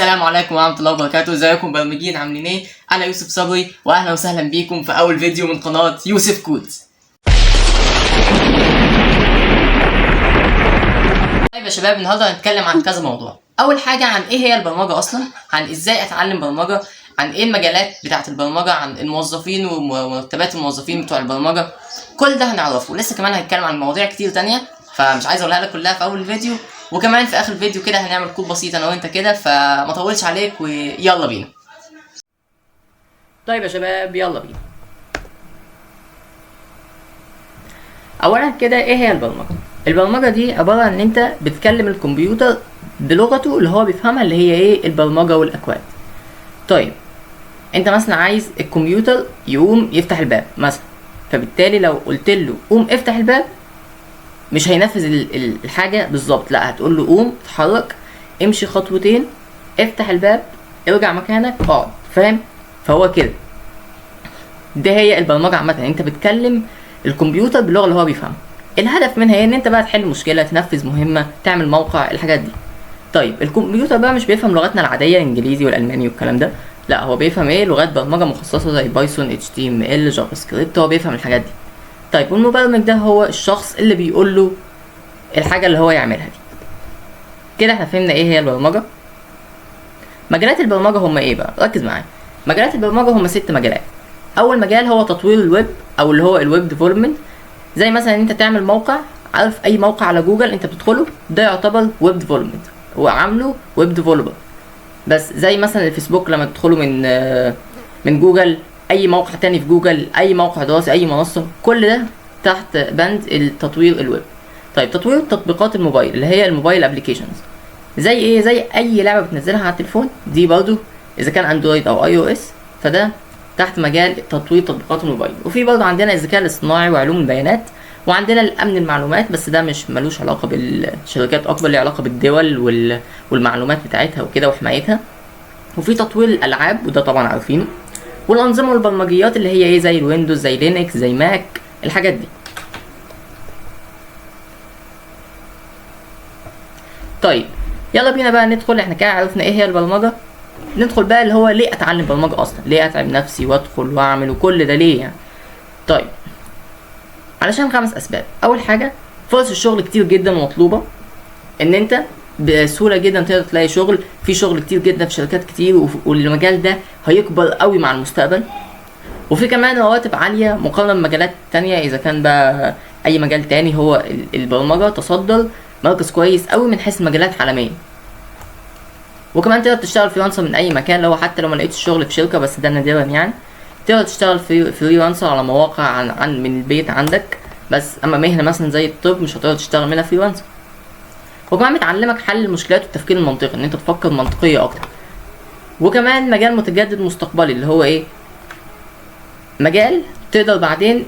السلام عليكم ورحمة الله وبركاته. ازيكم مبرمجين، عاملين ايه؟ انا يوسف صبري، واهلا وسهلا بيكم في اول فيديو من قناة يوسف كودز. طيب يا شباب، النهارده هنتكلم عن كذا موضوع. اول حاجة عن ايه هي البرمجة اصلا، عن ازاي اتعلم برمجة، عن ايه المجالات بتاعة البرمجة، عن الموظفين ومرتبات الموظفين بتوع البرمجة. كل ده هنعرفه. لسه كمان هنتكلم عن مواضيع كتير تانية، فمش عايز اقولها لك كلها في اول الفيديو. وكمان في اخر الفيديو كده هنعمل كود بسيط انا وانت كده، فما طولش عليك ويلا بينا. طيب يا شباب يلا بينا. اولا كده ايه هي البرمجة؟ البرمجة دي عبارة عن ان انت بتكلم الكمبيوتر بلغته اللي هو بيفهمها، اللي هي ايه؟ البرمجة والاكواد. طيب انت مثلا عايز الكمبيوتر يقوم يفتح الباب مثلا، فبالتالي لو قلت له قوم افتح الباب مش هينفذ الحاجة بالظبط، لا هتقول له قوم اتحرك، امشي خطوتين، افتح الباب، ارجع مكانك، اقعد، فاهم؟ فهو كده ده هي البرمجة عامة، انت بتكلم الكمبيوتر باللغة اللي هو بيفهمها. الهدف منها هي ان انت بقى تحل مشكلة، تنفذ مهمة، تعمل موقع، الحاجات دي. طيب الكمبيوتر بقى مش بيفهم لغتنا العادية، الانجليزي والالماني والكلام ده، لا هو بيفهم ايه؟ لغات برمجة مخصصة زي بايثون، اتش تي ام ال، جافا سكريبت، هو بيفهم الحاجات دي. طيب والمبرمج ده هو الشخص اللي بيقول له الحاجة اللي هو يعملها دي. كده احنا فهمنا ايه هي البرمجة. مجالات البرمجة هم ايه بقى؟ ركز معايا. مجالات البرمجة هم 6 مجالات. اول مجال هو تطوير الويب، او اللي هو ال web development، زي مثلا انت تعمل موقع، عارف اي موقع على جوجل انت بتدخله ده يعتبر web development، وعامله web developer. بس زي مثلا الفيسبوك لما تدخله من جوجل، اي موقع تاني في جوجل، اي موقع دراسي، اي منصة، كل ده تحت بند التطوير الويب. طيب تطوير تطبيقات الموبايل اللي هي ال mobile applications، زي ايه؟ زي اي لعبة بتنزلها على التليفون دي برضو، اذا كان اندرويد او iOS، فده تحت مجال تطوير تطبيقات الموبايل. وفي برضو عندنا الذكاء الاصطناعي وعلوم البيانات، وعندنا الامن المعلومات، بس ده مش ملوش علاقة بالشركات اكبر، ليه علاقة بالدول والمعلومات بتاعتها وكده وحمايتها. وفي تطوير الالعاب وده طبعا عارفينه، والانظمة والبرمجيات اللي هي ايه؟ زي الويندوز، زي لينكس، زي ماك، الحاجات دي. طيب يلا بينا بقى ندخل. احنا كده عرفنا ايه هي البرمجة، ندخل بقى اللي هو ليه اتعلم برمجة اصلا، ليه اتعب نفسي وادخل واعمل وكل ده ليه يعني؟ طيب علشان 5 اسباب. اول حاجة فرص الشغل كتير جدا ومطلوبه، ان انت بسهولة جدا تقدر تلاقي شغل، في شغل كتير جدا في شركات كتير، والمجال ده هيكبر قوي مع المستقبل. وفي كمان رواتب عالية مقارنة بمجالات تانية، اذا كان بقى اي مجال تاني، هو البرمجة تصدر مركز كويس قوي من حيث المجالات عالميا. وكمان تقدر تشتغل freelancer من اي مكان، لو حتى لو ما لقيتش شغل في شركة، بس ده نادرا يعني، تقدر تشتغل freelancer على مواقع عن من البيت عندك. بس اما مهنة مثلا زي الطب مش هتقدر تشتغل منها freelancer. وكمان بتعلمك حل المشكلات والتفكير المنطقي، ان انت تفكر منطقية اكتر. وكمان مجال متجدد مستقبلي، اللي هو ايه؟ مجال تقدر بعدين،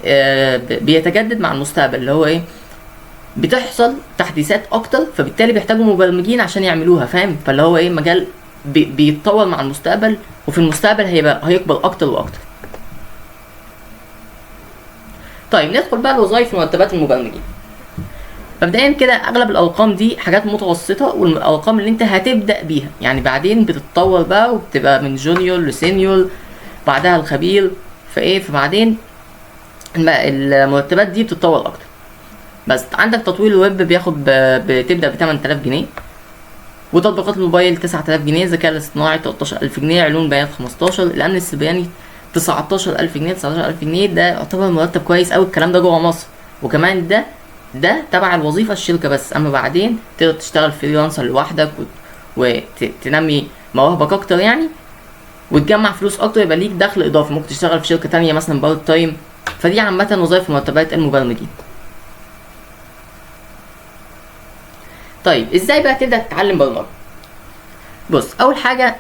بيتجدد مع المستقبل، اللي هو ايه؟ بتحصل تحديثات اكتر، فبالتالي بيحتاجوا مبرمجين عشان يعملوها، فاهم؟ فاللي هو ايه؟ مجال بيتطور مع المستقبل، وفي المستقبل هيكبر اكتر واكتر. طيب ندخل بقى لوظائف ومرتبات المبرمجين. مبدئيا كده اغلب الارقام دي حاجات متوسطه، والارقام اللي انت هتبدا بيها يعني، بعدين بتتطور بقى وبتبقى من junior ل senior، بعدها الخبير، فايه؟ فبعدين المرتبات دي بتتطور اكتر. بس عندك تطوير الويب بتبدا ب 8000 جنيه، وتطبيقات الموبايل 9000 جنيه، الذكاء الاصطناعي 13000 جنيه، علوم بيانات 15، الامن السيبراني 19000 جنيه. 19000 جنيه ده يعتبر مرتب كويس قوي، الكلام ده جوه مصر، وكمان ده تبع الوظيفة الشركة بس. اما بعدين تقدر تشتغل freelancer لوحدك وتنمي مواهبك اكتر يعني، وتجمع فلوس اكتر، يبقى ليك دخل اضافي، ممكن تشتغل في شركة تانية مثلا part time. فدي عامة وظائف مرتبات المبرمجين. طيب ازاي بقى تبدا تتعلم برمجة؟ اول حاجة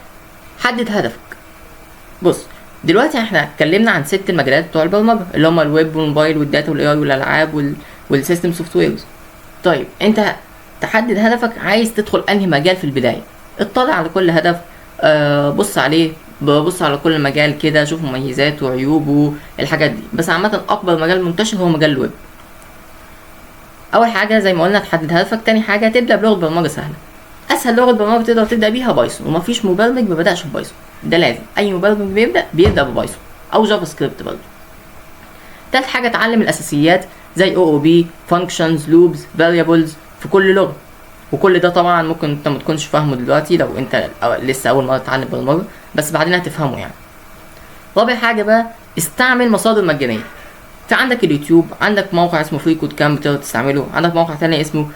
حدد هدفك. دلوقتي احنا اتكلمنا عن 6 المجالات بتوع البرمجة، اللي هما الويب والموبايل وال data وال AI والالعاب وال system softwares. طيب انت تحدد هدفك، عايز تدخل انهي مجال في البداية، اطلع على كل هدف، بص عليه، بص على كل مجال كده، شوف مميزاته وعيوبه، الحاجات دي. بس عامة اكبر مجال منتشر هو مجال الويب. اول حاجة زي ما قلنا تحدد هدفك. تاني حاجة تبدا بلغه برمجة سهلة. اسهل لغة برمجة تقدر تبدا بيها Python، ومفيش مبرمج ما بداش ب Python، ده لازم اي مبرمج بيبدا ب Python او JavaScript برضه. تالت حاجة اتعلم الاساسيات زي OOP، functions، loops، variables في كل لغة. وكل ده طبعا ممكن انت ما تكونش فاهمه دلوقتي لو انت لسه اول مرة تتعلم برمجة، بس بعدين هتفهمه يعني. رابع حاجة بقى استعمل مصادر مجانية. في عندك اليوتيوب، عندك موقع اسمه freeCodeCamp تقدر تستعمله، عندك موقع تاني اسمه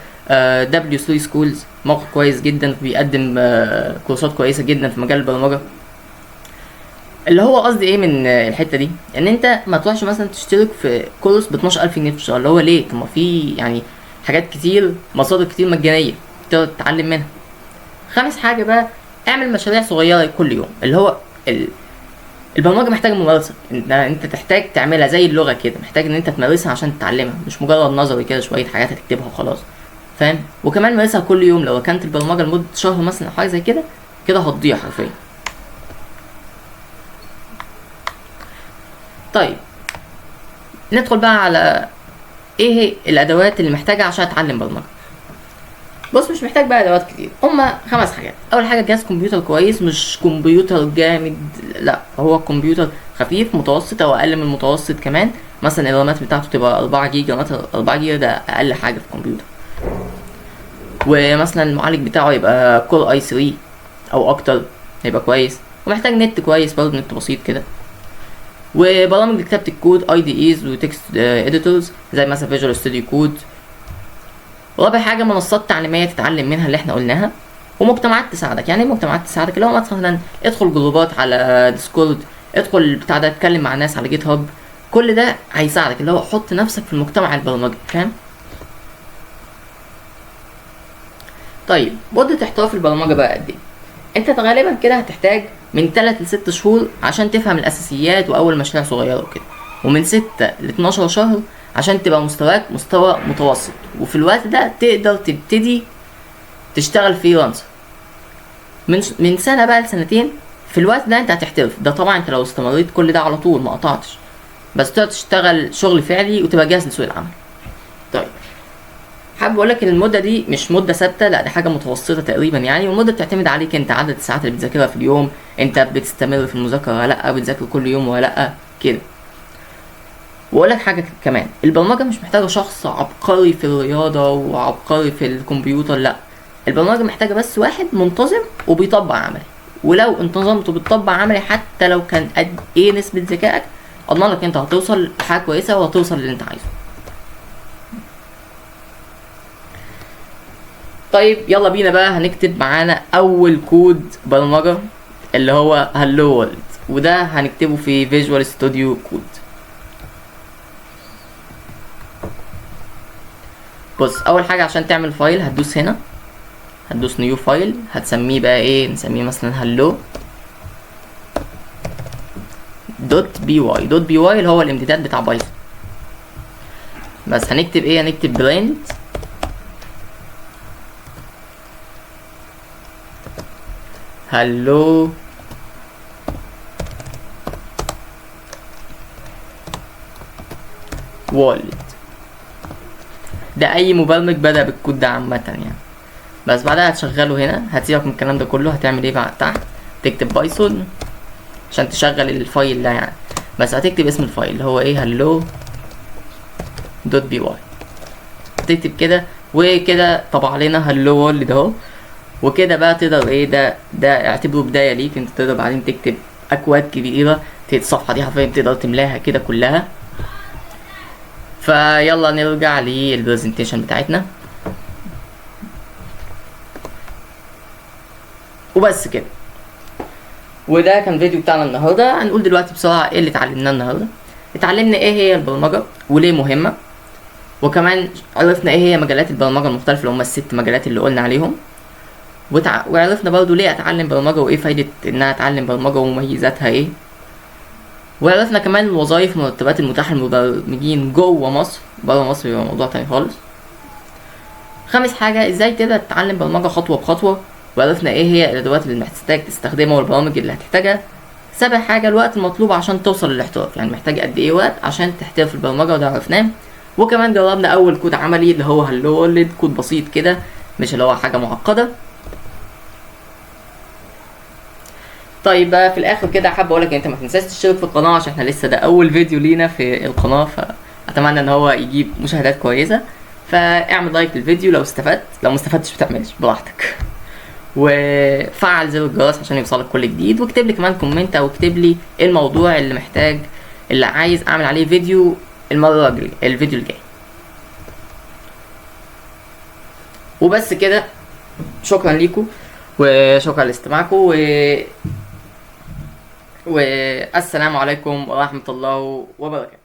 W3Schools، موقع كويس جدا بيقدم كورسات كويسة جدا في مجال البرمجة. اللي هو قصدي ايه من الحتة دي، ان انت ما تروحش مثلا تشترك في كورس ب 12000 جنيه في الشهر، اللي هو ليه؟ طب ما في يعني حاجات كتير، مصادر كتير مجانية تقدر تتعلم منها. خامس حاجة بقى اعمل مشاريع صغيرة كل يوم، اللي هو البرمجة محتاجه ممارسة، انت تحتاج تعملها زي اللغة كده، محتاج ان انت تمارسها عشان تتعلمها، مش مجرد نظري كده شوية حاجات هتكتبها وخلاص، فاهم؟ وكمان مارسها كل يوم، لو كانت البرمجة لمدة شهر مثلا او حاجة زي كده كده هتضيع حرفيا. طيب ندخل بقى على ايه هي الادوات اللي محتاجها عشان اتعلم برمجة. بص مش محتاج بقى ادوات كتير، هما 5 حاجات. اول حاجة جهاز كمبيوتر كويس، مش كمبيوتر جامد، لا هو كمبيوتر خفيف متوسط او اقل من المتوسط كمان، مثلا الرامات بتاعته تبقى 4 جيجا مثلا، 4 جيجا ده اقل حاجة في الكمبيوتر. ومثلا المعالج بتاعه يبقى Core i 3 او اكتر هيبقى كويس. ومحتاج نت كويس برضه، نت بسيط كده. وبرامج لكتابه الكود IDEs و text editors زي مثلا Visual Studio Code. ورابع حاجة منصات تعليمية تتعلم منها اللي احنا قلناها، ومجتمعات تساعدك. يعني ايه مجتمعات تساعدك؟ اللي هو مثلا ادخل جروبات على Discord، ادخل بتاع ده، اتكلم مع ناس على GitHub، كل ده هيساعدك، اللي هو حط نفسك في المجتمع البرمجي، فاهم؟ طيب مدة احتراف البرمجة بقى قد ايه؟ انت غالبا كده هتحتاج من 3 ل 6 شهور عشان تفهم الاساسيات واول مشاريع صغيرة وكده، ومن 6 ل 12 شهر عشان تبقى مستواك مستوى متوسط، وفي الوقت ده تقدر تبتدي تشتغل freelancer. من سنة بقى لسنتين في الوقت ده انت هتحترف، ده طبعا انت لو استمريت كل ده على طول ما قطعتش، بس تقدر تشتغل شغل فعلي وتبقى جاهز لسوق العمل. طيب حابب اقول لك ان المدة دي مش مده ثابتة، لا دي حاجة متوسطه تقريبا يعني، والمدة بتعتمد عليك انت، عدد الساعات اللي بتذاكرها في اليوم، انت بتستمر في المذاكرة ولا لا، بتذاكر كل يوم ولا لا كده. واقول لك حاجة كمان، البرمجة مش محتاجه شخص عبقري في الرياضة وعبقري في الكمبيوتر، لا البرمجة محتاجه بس واحد منتظم وبيطبق عملي، ولو انتظمت وبتطبق عملي حتى لو كان قد ايه نسبه ذكائك، اضمن لك انت هتوصل لحاجة كويسة وهتوصل للي انت عايزه. طيب يلا بينا بقى هنكتب معانا اول كود برمجة اللي هو hello world، وده هنكتبه في Visual Studio Code. بص اول حاجة عشان تعمل file هتدوس هنا، هتدوس new file، هتسميه بقى ايه؟ نسميه مثلا hello dot py، dot py اللي هو الامتداد بتاع Python. بس هنكتب ايه؟ هنكتب print hello world. ده اي مبرمج بدأ بالكود ده عامة يعني. بس بعدها هتشغله هنا، هتسيبك من الكلام ده كله، هتعمل ايه بقى؟ تحت تكتب Python عشان تشغل ال file ده يعني، بس هتكتب اسم ال file اللي هو ايه؟ hello dot py، تكتب كده وكده طبع لنا hello world اهو. وكده بقى تقدر ايه، ده اعتبره بداية ليك، انت تقدر بعدين تكتب اكواد كبيرة، الصفحة دي حرفيا تقدر تملاها كده كلها. فيلا نرجع لل presentation بتاعتنا. وبس كده، وده كان فيديو بتاعنا النهارده. هنقول دلوقتي بسرعة ايه اللي اتعلمناه النهارده. اتعلمنا ايه هي البرمجة وليه مهمة، وكمان عرفنا ايه هي مجالات البرمجة المختلفة اللي هم الست مجالات اللي قلنا عليهم، وعرفنا برضو ليه اتعلم برمجة وايه فايده ان انا اتعلم برمجة ومميزاتها ايه، وعرفنا كمان الوظائف والمرتبات المتاحة للمبرمجين جوه مصر، بره مصر بيبقى موضوع تاني خالص. خامس حاجة ازاي تقدر تتعلم برمجة خطوة بخطوة، وعرفنا ايه هي الادوات اللي محتاج تستخدمها والبرامج اللي هتحتاجها. سابع حاجة الوقت المطلوب عشان توصل للاحتراف، يعني محتاج قد ايه وقت عشان تحترف البرمجة، وده عرفناه. وكمان جربنا اول كود عملي اللي هو hello world، كود بسيط كده مش اللي هو حاجة معقدة. طيب بقى في الاخر كده حابب اقول لك ان انت ما تنساش تشترك في القناة، عشان احنا لسه ده اول فيديو لينا في القناة، فاتمنى ان هو يجيب مشاهدات كويسة. فاعمل like للفيديو لو استفدت، لو ما استفدتش ما تعملش براحتك، وفعل زر الجرس عشان يوصلك كل جديد، واكتب لي كمان comment او اكتب لي ايه الموضوع اللي محتاج، اللي عايز اعمل عليه فيديو المرة الجاية، الفيديو الجاي. وبس كده، شكرا ليكم وشكرا لاستماعكم، والسلام عليكم ورحمة الله وبركاته.